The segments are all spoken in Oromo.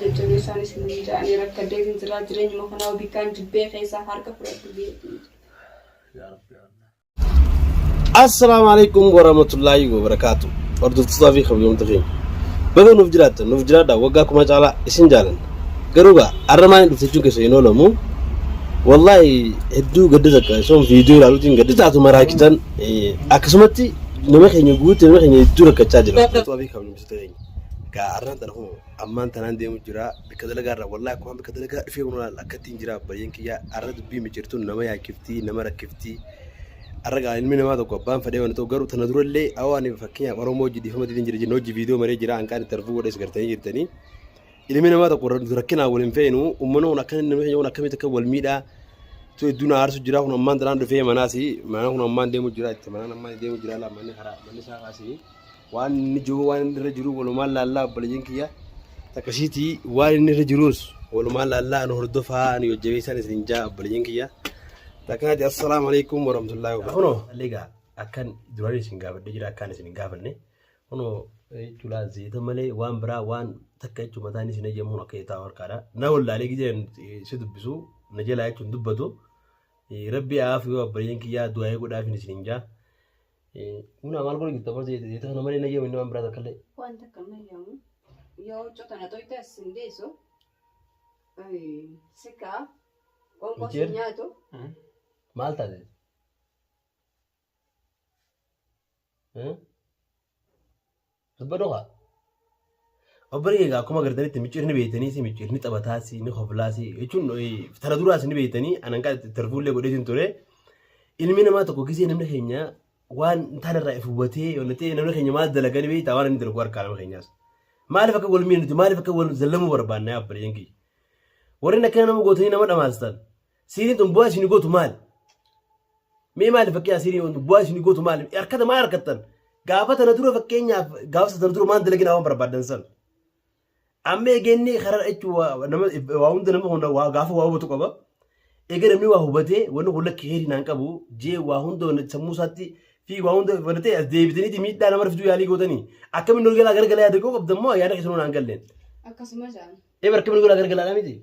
jajjabeessaan isin ja'anii rakkadheetiin jira jireenyuma kanaa bikkaan jibbee keessaa harka fudhadhu beetiin jira. Yaa Rabbi yaa Allah. Assalaamu alaikum warahmatullaahi wabarakaatu. Hordoftootaa fi kabajamtoota keenya. Baga nuuf jiraattan nuuf jiraadha waggaa kuma caalaa isin jaalanna. Garuu gaa har'a maaliin dhufte jechuun keessa hin oolamu. Wallaahi hedduu gadda takka osoo viidiyoo ilaaluutiin gadda taatu maraakitan akkasumatti nama keenya guutuu nama keenya hedduu rakkachaa jira. Hordoftootaa fi kabajamtoota keenya. Gaa har'aan tana kun ammaan tanaan deemu jira bikka dalagaa irraa wallaahi akkuma bikka dalagaa dhufee kun akka ittiin jira bayyeen kiyyaa har'a dubbii micirtuun nama yaakkiftii nama rakkiftii. Har'a gaa ilmi namaa tokko abbaan fedhee waan ta'u garuu tana durallee awaan fakkeenyaaf Oromoo hojii dhiifama diidin jira jenna hojii viidiyoo maree jira hanqaan itti arfuu godhees gartanii jirtanii. Ilmi namaa tokko rakkinaan wal hin feenu uummanni kun akka namni keenya kun akkamitti akka wal miidhaa tu hedduu na aarsu jira kun ammaan tanaan dhufee manaas mana kun ammaan deemu jira itti manaan ammaan deemu jira laa manni karaa manni isaa kaasii waan inni jiru waan inni irra jiru walumaan laallaa obboleeyyan kiyya takkasiitii waan inni irra jirus walumaan laallaa nu hordofaa nu jajjabeessaan isin jaa obboleeyyan kiyya. Takkaati assalaamu alaikum warahmatullahi wabarakatuh. Kunoo egaa akkan duraan isin gaafadhee jira akkaan isin hin gaafanne kunoo jechuudha zeeta malee waan biraa waan takka jechuun mataan isin eeyyamuun akka itti harkaadha. Na wallaalee gizeen si dubbisu na jalaa jechuun dubbatu rabbi aafu yoo abbayeen kiyyaa du'aa'ee godhaafin isin hin jaa. Kuna maal godhu jirta zeeta kana malee na eeyyamu inni waan biraa takka illee. Waan takka hin eeyyamu. Yoo huccuu tana toyte as hin geessu. Sikaa. Qoonqoo si Micheer? nyaatu. Maal taate? Dubbadhu kaa. Obboleen egaa akkuma agartanitti micciirni beektanii si micciirni taphataas ni hoflaas jechuun tana duraas ni beektanii anan kan interviewllee godheetiin ture. Ilmi namaa tokko gisee namni keenya waan hin taane irraa if hubatee yoo ta'e namni keenya maal dalagaa ni beektaa waan inni dalagu harkaa nama keenyaas. Maaliif akka wal miidhu nuti maaliif akka wal zallamuu barbaanna yaa obboleeyyan kiyya. Warreen akkana nama gootanii nama dhamaastan. Siiriin tun bu'aa isin gootu maali? Mee maali fakkeenyaaf siiriin tun bu'aa isin gootu maali? Harkata maal harkattan? Gaafa tana dura fakkeenyaaf gaafa tana dura maal dalagina waan barbaadan san. Amma eegeenni karaa jechuun nama waa hunda nama hunda waa gaafa waa hubatu qaba. Egaa namni waa hubatee wanni kun lakki heerii naan qabu jee waa hunda wanni sammuu isaatti fi waa hunda wanni ta'e as deebitaniiti miidhaa nama fiduu yaalii gootanii akkamiin ol galaa gargalaa yaada koo qabda immoo yaada keessanuu naan galleen. Akkasuma jaan. Ee barka min godhaa gargalaa miti.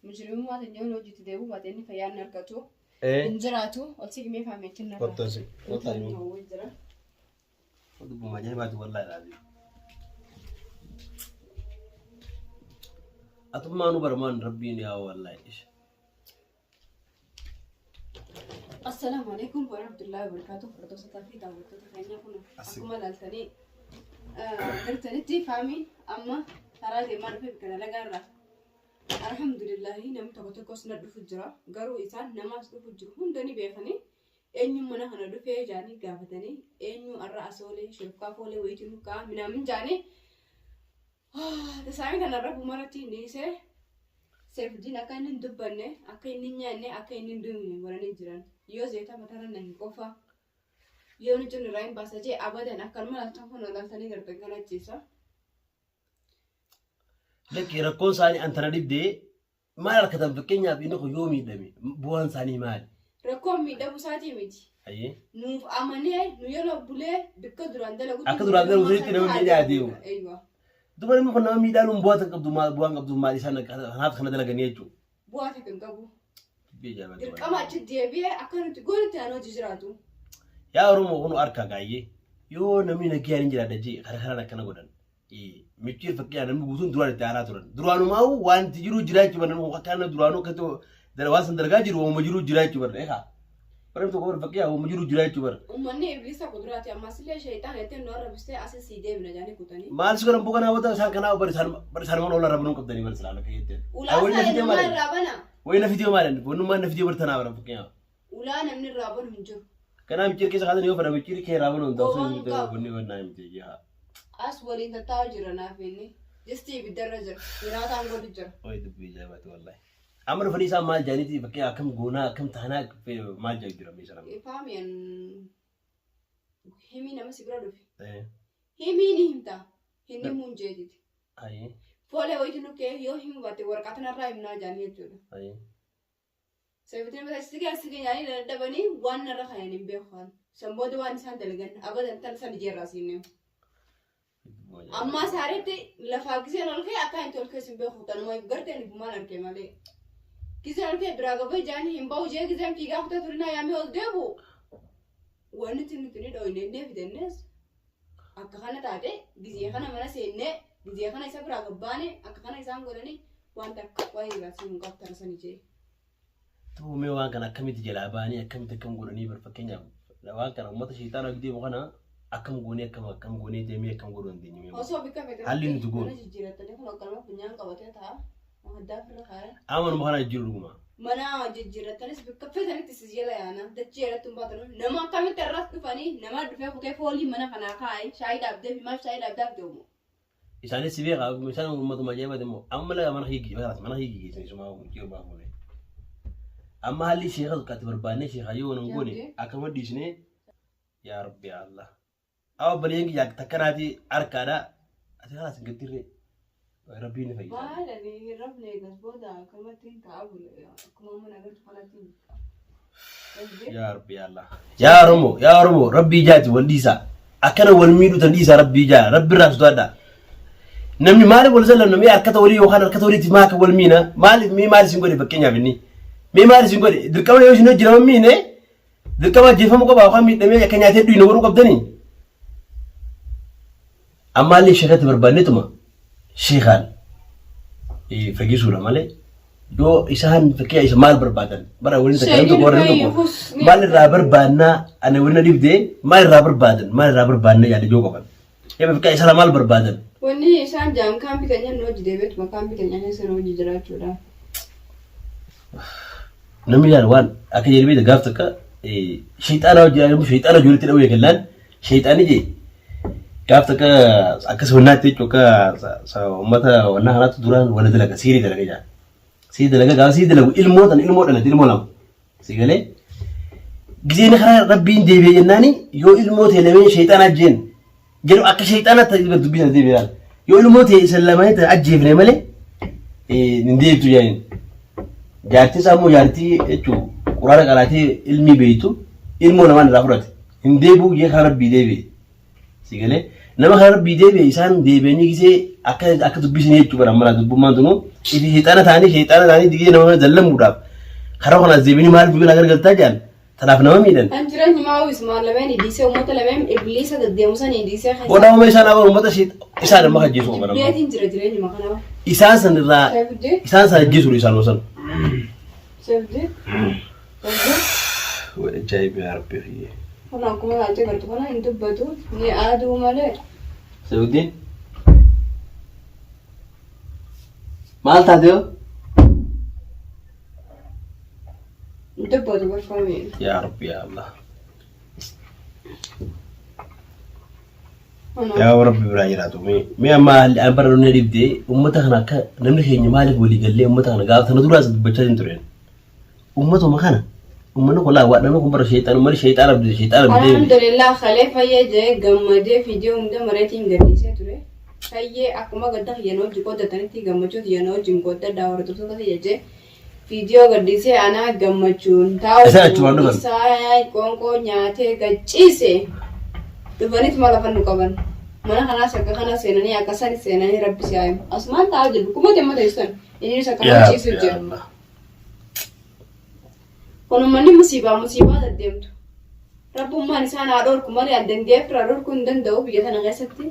Mujrimummaa ta'e yoo hojiitti deebi'u baate inni fayyaa hin argatu. Hin jiraatu. Ol si himee faamee narraa. Kottu si. Kottu Inni hawwee jira. Dubbuma ajaa'ibaati wallaahi laazi. Atummaa nu barmaan rabbiin yaa wallaahi. Assalaamu alaikum warahmatullahi wabarakatuh. Hordoftoota fi daawwattoota keenya kun akkuma ilaaltanii gartanitti faamiin amma karaa deemaa dhufe bikka dalagaa irraa. Alhamdulillahi namni tokko tokkos na dhufu jira. Garuu isaan namaas dhufu jiru hunda ni beekanii eenyuun mana kana dhufee jaanii gaafatanii eenyu har'a asoolee shirkaa foolee wayiitiin hukkaa minaamin jaanii Tasaamii kana irra bumarratti hin dhiisee Seefuddiin akka inni hin dubbanne, akka inni hin nyaanne, akka inni hin duune godhanii jiran. Yoo zeeta matarra na hin qofa. Yoo nuti irraa hin baasa jee abadan akkanuma laaltan kun laaltanii gartan kana ajjeesa. Lakki rakkoon isaanii antana dhibdee Maal harkatan fakkeenyaaf inni kun yoo miidhame bu'aan isaanii maali? Rakkoon miidhamuu isaatii miti. Hayyee. Nuuf amanee nu yala bulee bikka duraan dalagutti Akka duraan dalagu sanitti nama miidhaa adeemu. Eeywa. Duba namni kun nama miidhaa nuun bu'aa takka qabdu maal bu'aan qabdu maal isaan kanaaf kana dalaganii jechuudha. Bu'aa takka hin qabu. Dubbii ajaa'ibaati. Dirqama achi deebi'ee akka nuti goonutti aan hojii jiraatu. Yaa Oromoo kun harka gaayyee yoo namni nagayaan hin jiraadha jee kana kanaan akkana godhan. Micciir fakkeenyaaf namni guutuun duraan itti aaraa turan. Duraanumaa'u wanti jiru jira jechuudha. Namni akka kana duraanuu akkatti waan san dalagaa jiru waanuma jiru jira jechuudha. Eegaa. Bara tokko bara fakkeenyaaf waanuma jiru jira jechuudha. Uummanni ibliisa kuduraati ammas illee shayxaan jettee nu arrabsitee asii sii deebina jedhanii kutanii. Maal si godhan bukanaa wata isaan kanaa bar isaan bar isaan mana oolaa rabnuun qabdanii bar isaan akka jetteen. Ulaa Wayna isaa fidee namaa maal? irraa bana. Wayna fidee maal? Wannummaan na fidee bar tanaa bara fakkeenyaaf. Ulaa namni irraa banu hin jiru. Kanaa micciir keessa kaatan yoo fedha micciir kee irraa banu hin ta'u Gowwaan qabu. wanni wannaa miti yaa. As waliin tattaa'u jira naaf inni. Distii ibiddarra jira. Nyaataan godhu jira. Wayi dubbii ajaa'ibaati wallahi. Amma dhufanii isaan maal jaaniiti fakkii akkam goonaa akkam taanaa maal jaa jira meeshaa nama. Faamiyaan himii nama si bira dhufe. Himii ni himta. Hin himuun jeetiti. Foolee wayitu nukkee yoo himuu baatte waraqaa tanarraa himnaa jaanii jechuudha. Sabitiin mata sigaa sigaa nyaanii dadhabanii waan narra kayan hin beeku kan. San booda waan isaan dalagan abadan tan san ijeerraa siinne. Ammaa saaretti lafaa giseen ol ka'e akka inni ol keessa hin beeku tanuma garteen ifumaan arge malee. Giseen ol ka'e biraa gabaa ijaan hin bahu jee giseen fiigaa kutaa turinaa yaamee ol deebu. Wanti nuti ni dhoyne innee fidannes akka kana taate gizee kana mana seennee gizee kana isa biraa gabbaane akka kana isaan godhanii waan takka waan irraa siin hin qabtan sani jee. Tuumee waan kana akkamitti jalaa ba'anii akkamitti akkam godhanii bar fakkeenyaaf waan kana uummata sheexaana deemu kana akkam goonee akkam akkam goonee deemee akkam godhuu dandeenya mee? Osoo bikka fete Haalli nuti goonu. mana jijjiirattanii kun akkanuma funyaan qabatee ta'a. Addaa ofirra kaa'ee. Amma numa kana jijjiiru dhuguma. Mana jijjiirattanis bikka fetanitti si jala yaana dachee irratti hin baatanu nama akkamitti irras dhufanii nama dhufee kutee foolii mana kanaa kaa'e shaayii dhaabdee fi maal shaayii dhaabdaaf deemu. Isaanis si beekaa isaan uummatuma ajaa'ibaati immoo amma laga mana hiigi mana hiigi geessan isumaa jiru baafuune. Amma haalli sheeka tokko ati barbaannee sheeka yoo nan goone akkama dhiisnee yaa rabbi yaa Allah. Awa obboleeyyan kiyya takkanaati harkaadha. Ati kalaas hin gaddirree. Rabbiin ni fayyisa. Maal ani hin rafne eegas booda akkamatti hin ta'a bule akkuma amma nagartu kanatti hin Yaa Rabbi yaa Allah. Yaa Oromoo yaa Oromoo Rabbii jaati wal dhiisaa. Akkana wal miidhuu tan dhiisaa Rabbii jaa Rabbi irraa sodaadha. Namni maaliif wal zallamna mee harkata walii yookaan harkata waliitti maa akka wal miina maaliif mee maal isin godhe fakkeenyaaf inni mee maal isin godhe dirqama yoo isin hojii nama miine Dirqama ajjeefamuu qaba yookaan miidhamee akka nyaatee dhuyne godhuu qabdanii. Ammaallee sheekatti barbaannetuma sheekaan fayyisuudha malee yoo isaan fakkiyaa isa maal barbaadan bara waliin takka namni tokko warra namni tokko maal irraa barbaannaa ana waliin dhibdee maal irraa barbaadan maal irraa barbaannaa yaada ijoo qaban. Eebba fakkiyaa isaan maal barbaadan. Wanni isaan jaan kaampii keenya nu hojii deebi'eetuma kaampii keenya keessa nu hojii jiraachuudha. Namni yaadu waan akka jedhu beekta gaaf takka sheexaana hojii jedhamu sheexaana ijoolleetti dha'uu eegallaan sheexaanni jee gaaf takka akkas wannaatti jechuun akka uummata wannaa kanaatti duraan wanna dalaga siirii dalaga jaa. Siirii dalaga gaafa siirii dalagu ilmoo tan ilmoo dhalate ilmoo lama si galee gizeen karaa rabbiin deebi'e jennaani yoo ilmoo ta'e lameen sheexaana ajjeen Jedhu akka sheexaanaatti dubbii sana deebi'e laala. Yoo ilmoo ta'e isa lamanii ta'e ajjeefne malee hin deebitu jedhaniin. Jaartii isaa immoo jaartii jechuun quraana qaraatee ilmii beektu ilmoo lamaan irraa fudhate. Hin deebi'u jee karaa rabbii deebi'e. Si galee nama karaa rabbii deebi'e isaan deebi'anii gisee akka akka dubbisanii jechuu bara ammalaa dubbummaan tunuu ifi sheexaana ta'anii sheexaana ta'anii digee nama zallamuudhaaf karaa kanaas deebi'anii maaliif bilaa gargaltaa jedhan Tanaaf nama miidhan. An jireenya maa ismaan lameen dhiisee uummata lameen ibliisa deddeemu sanii dhiisee keessa. Booda uuma isaan awwa uummata ishee isaan amma ajjeesuu qaban amma. Jibbeetiin jira jireenyuma kanaa. Isaan san irraa Seefdee. isaan san ajjeesuudha isaan san. Seefdee. Seefdee. Ajaa'iba yaa rabbi kiyya. Kun akkuma ilaaltee gartu kana hin dubbatu ni aaduu malee. Seefdee. Maal taate yoo? Dubbatu barfame. Yaa Rabbi yaa Allah. Yaa Rabbi biraa jiraatu. Mee mee amma haalli an bara dhumne dhibdee uummata kana akka namni keenya maaliif walii gallee uummata kana gaafa sana duraas dubbachaa hin tureen. Uummatuma kana uummanni kun laa waan namni kun bara sheexaan uummanni sheexaan abdii sheexaan abdii. Alhamdulillah kalee fayyee jee gammadee fiidiyoo hunda mareetiin gadhiisee ture. Fayyee akkuma gadda kiyya na wajji qooddatanitti gammachuu tiyya na wajjin qooddadhaa hordoftoota kiyya jee Viidiyoo gadhiisee anaa gammachuun taa'u Isaan achumaan dhufan. isaa qoonqoo nyaatee gachiise dhufanituma lafa nu qaban. Mana kanaas akka kana seenanii akka sani seenanii rabbi si haa himu. Asumaan taa'aa jiru. Kuma temma teessan. Innis akka Yaa ciisu Rabbi jira. Allah. Kun uummanni musiibaa musiibaa deddeemtu. Rabbummaan isaan haa dhorku malee an danda'ee ofirraa dhorkuu hin danda'u biyya tana keessatti.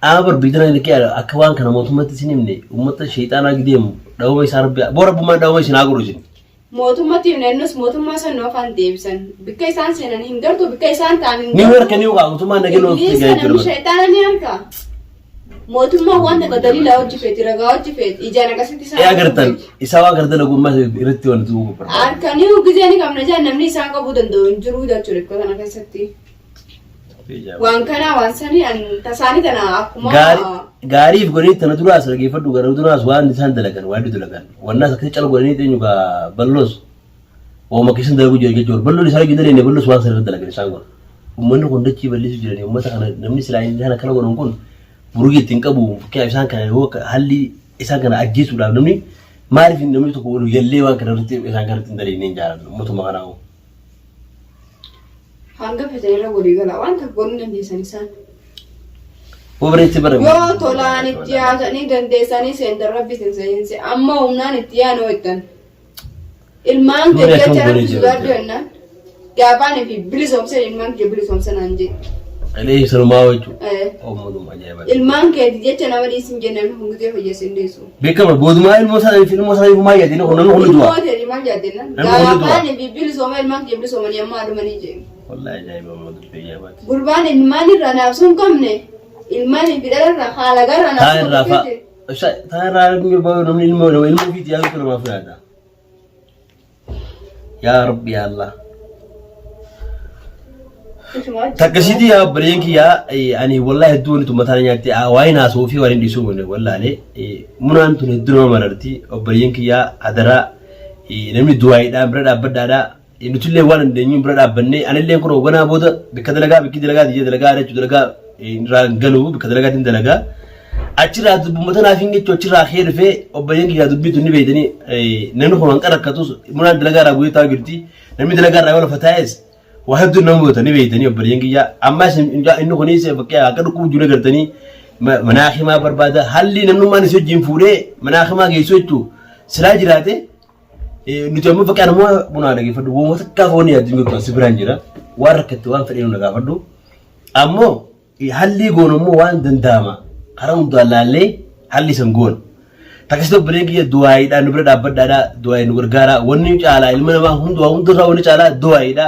Ama bar biyya tana kee akka waan kana mootummatti isin himne uummata sheexaanaa gideemu dhawama isaa rabbi boo rabbummaan dhawama isin haa godhu isin. Mootummatti himne nus mootummaa san nu afaan deebisan. Bikka isaan seenan hin gartu bikka isaan ta'an hin Ni harka ni uqaa mootummaan nageenya ofitti Ibliisa gahee namni jira. sheexaana ni harka. Mootummaan waan takka daliila hojii feeti ragaa hojii feeti ijaan akkasitti isaan Ee agartan isaa waan gartan ogummaa irratti wanti uumuu barbaada. Harkanii gizee ni qabna jaan namni isaan qabuu danda'u hin jiru jechuudha bakka kana keessatti. Waan kanaa waan sanii an tasaanii tana akkuma Gaariif godhanii tana duraas dhageeffadhu gara duraas waan isaan dalagan waan dalagan wannaas akkasii cala godhanii eenyu gaa balloos Waanuma keessan dalaguu jira jechuudha. Balloon isaan hojii dalagne balloos waan sana irra dalagan isaan kun. Uummanni kun dachii bal'isuu jiranii uummata kana namni silaa isaan akkana godhan kun burugii ittiin qabu fakkeenyaaf isaan kana yoo akka haalli isaan kana ajjeesuudhaaf namni maaliif namni tokko walii gallee waan kana irratti isaan kanatti hin dalagne hin jaalannu uummatuma kanaa hoo. Hanga feetan irra walii gala waan takka godhuu hin dandeessan isaan. Wabareetti bara. Yoo tolaan itti yaatanii dandeessanii seentan rabbi isin seense amma humnaan itti yaanoo ittan. Ilmaan kee Nuuni akkam jecha goonee rabbi jira sodaadhu jechuudha. jennaan. Gaafaan fi bilisoomseen ilmaan kee bilisoomsa naan jedhe. Alee sanumaa jechuudha. Eh. Oommanuma ajaa'iba. Ilmaan keeti jecha nama dhiisin jennaan hungutee fayyas hin dhiisu. Beekama boodumaa ilmoo isaaniif ilmoo isaaniif maal yaadde kun namni kun du'a. Ilmoo teeti maal yaadde jennaan. Namni kun du'a. Gaafaan fi bilisooma ilmaan kee bilisoomanii amma adumanii jedhe. Wallahi ajaa'iba amma dubbii ajaa'ibaati. Gurbaan ilmaan irraa naafsuu hin qabne ilmaan fi dhala irraa haala garraa Taa naafsuu irraa qabne. fa'a. Taa irraa namni ilmoo nama ilmoo ofiitti yaadu namaaf yaada. Yaa Rabbi yaa Allah. Takkasiitii yaa obboleeyyan kiyyaa ani wallahi hedduu wanti tun mataa na nyaatte waa'ee haasa'uu fi waan hin dhiisuu wallaalee munaan tun hedduu nama mararti obboleeyyan kiyyaa hadaraa namni du'aayiidhaan bira dhaabbadhaadhaa nutillee waan dandeenyuun bira dhaabbannee anillee kun hoogganaa booda bikka dalagaa bikki dalagaa tiyya dalagaa jechuun dalagaa irraa hin galu bikka dalagaatiin dalagaa achirraa dubbuma tanaaf hin jechuun achirraa kee dhufee obboleeyyan kiyyaa dubbii tun ni beeytanii namni kun hanqa rakkatus munaan dalagaa irraa guyyee taa'u jirti namni dalagaa irraa yoo lafa taa'es waa hedduun nama mudata ni beeytanii obboleeyyan kiyyaa ammas inni kunis fakkii akka dhukkubu jiru agartanii manaa himaa barbaada haalli namnummaan isii wajjin fuudhee manaa himaa geessu jechuun silaa jiraate Nuti ammoo fakkii anammoo bunaa dhageeffadhu wooma takkaa foon yaaddu jirtu asi biraan jira waan rakkatte waan fedhee nu gaafadhu ammoo hallii goonu ammoo waan danda'ama karaa hundaan laallee halli san goona. Takkasitti obboleen kiyya du'aayiidhaan nu bira dhaabbadhaadha du'aayi nu gargaara wanni caalaa ilma namaa hundumaa hundarraa wanni caalaa du'aayiidha.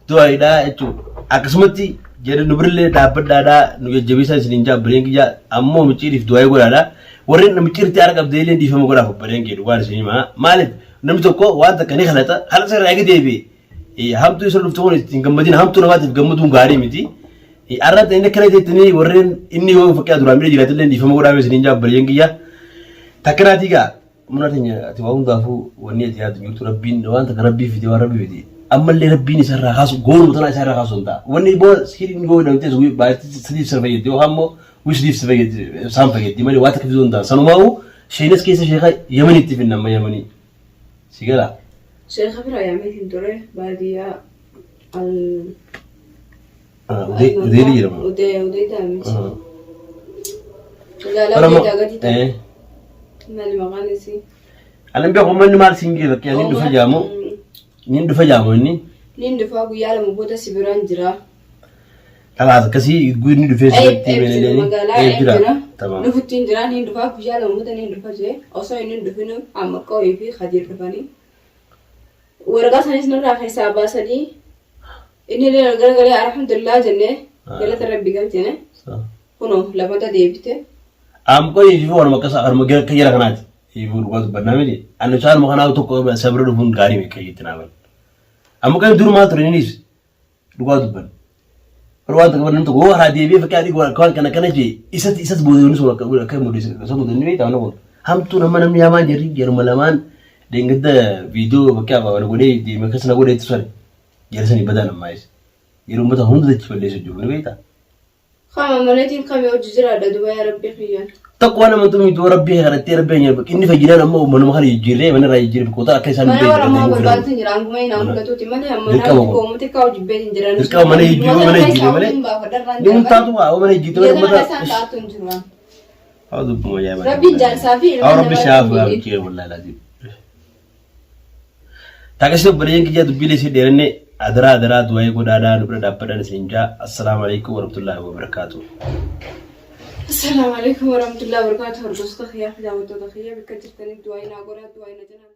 Du'aayidha jechuudha. Akkasumatti jedhe nu birillee dhaabbadhaadha nu jajjabeessaa isiniin jaa obboleen kiyya ammoo micciiriif du'aayii godhaadha. Warreen micciirti aara qabdee illee dhiifama godhaaf obboleen kiyya dhugaan isin himaa. Maaliif namni tokko waan takka ni kalata kalata irraa eegi deebi'e. Hamtuu isa dhuftu kun ittiin gammadin hamtuu namaatiif gammaduun gaarii miti. Arra inni akkana jettanii warreen inni yoo fakkiyaa duraan bira jiraatellee dhiifama godhaaf isiniin jaa obboleen kiyya. Takkanaatii gaa Muna teenya ati waa hundaafuu wanni ati yaadu jirtu rabbiin waan takka rabbii fide waan rabbii fide ammallee rabbiin isarraa kaasu goonuma tanaa isarraa kaasu danda'a. Wanni boo hiriin goo hidhamtees baay'ee sadiif sana fayyaddi yookaan immoo wii sadiif si fayyaddi isaan fayyaddi malee waa takka fiduu danda'a. Sanumaa'uu sheenas keessa sheeka Yamaniitti finna amma Yamanii. Si galaa. Sheeka bira yaameetiin ture baadiyyaa al Udeelii jedhama. Udee udee daamiti. Magaalaa Udee gadi ta'e. Maali maqaan isii? Ani beeku manni maal siin jee fakkii ani dhufa jaamu. Niin dhufa jaamu inni. Niin dhufaa guyyaa 2 booda si biraan jira. Kalaas akkasii inni dhufee sirriitti meelee magaalaa eeb jira. Dhufuttiin jira niin dhufaa guyyaa 2 booda niin dhufa jee osoo inni hin dhufin amma qooyii fi Khadiir dhufanii. Waraqaa sanis narraa keessaa baasanii inni illee garagalee alhamdulillah jennee galata rabbi galchine kunoo lamata deebite. Amqoo fi waanuma akkasa harma akka jara kanaati. Ifuu dhugaa dubbannaa miti. Ani isaanuma kanaa tokko sabira dhufuun gaarii miti kan itti naaman. Amma kan dur maal ture innis dhugaa dubban. Bara waan tokko namni tokko yoo haraa deebi'ee fakkii adii waan kana kana jee isatti isas booda inni sun akka akka mul'isa isa mudanni beektaa waan kun. Hamtuun amma namni hamaan jirri yeruma lamaan deengadda viidiyoo fakkii afaan godhee deemee akkas na godhee itti sare. Jara sanii badaan ammaa isa. Yeroo uummata hunda dachi balleessu jiru ni beektaa. Kama maleetiin kami hojii jiraadha duba yaa rabbii kiyya. Tokko waan amantuu miti yoo rabbii kadhattee rabbii hanya inni fayyinaan ammoo manuma kana jijjiirree mana irraa jijjiirree bikkoota akka isaan Mana beekan waramaa hin jiran. barbaadatu jira anguma hin mul'atuuti malee amma Dirqama naaf kun. koomute kaa hojii beekin jira. Dirqama mana jijjiiruu mana jijjiirree malee ni huntaatu waa mana jijjiirree malee Biyya uummata. isaan taatu hin jiru. Haa dubbuma yaa Rabbiin jaarsaa fi ilma Haa rabbi namaa siyaaf hin yaa miidhin. bichee wallahi laazim. Taakasii obboleeyyan kiyya dubbiilee isin dheerenne adaraa adaraa du'aa'ii godhaadhaa nu bira dhaabbadhaan isin jaa. Assalaamu alaikum warahmatullaahi wabarakaatuh. Assalaamu alaikum warahmatullahi wabarakatuh. Hordoftoota kiyyaa fi daawwattoota kiyyaa bakka jirtanitti du'aa naa godhaa du'aa na janaa.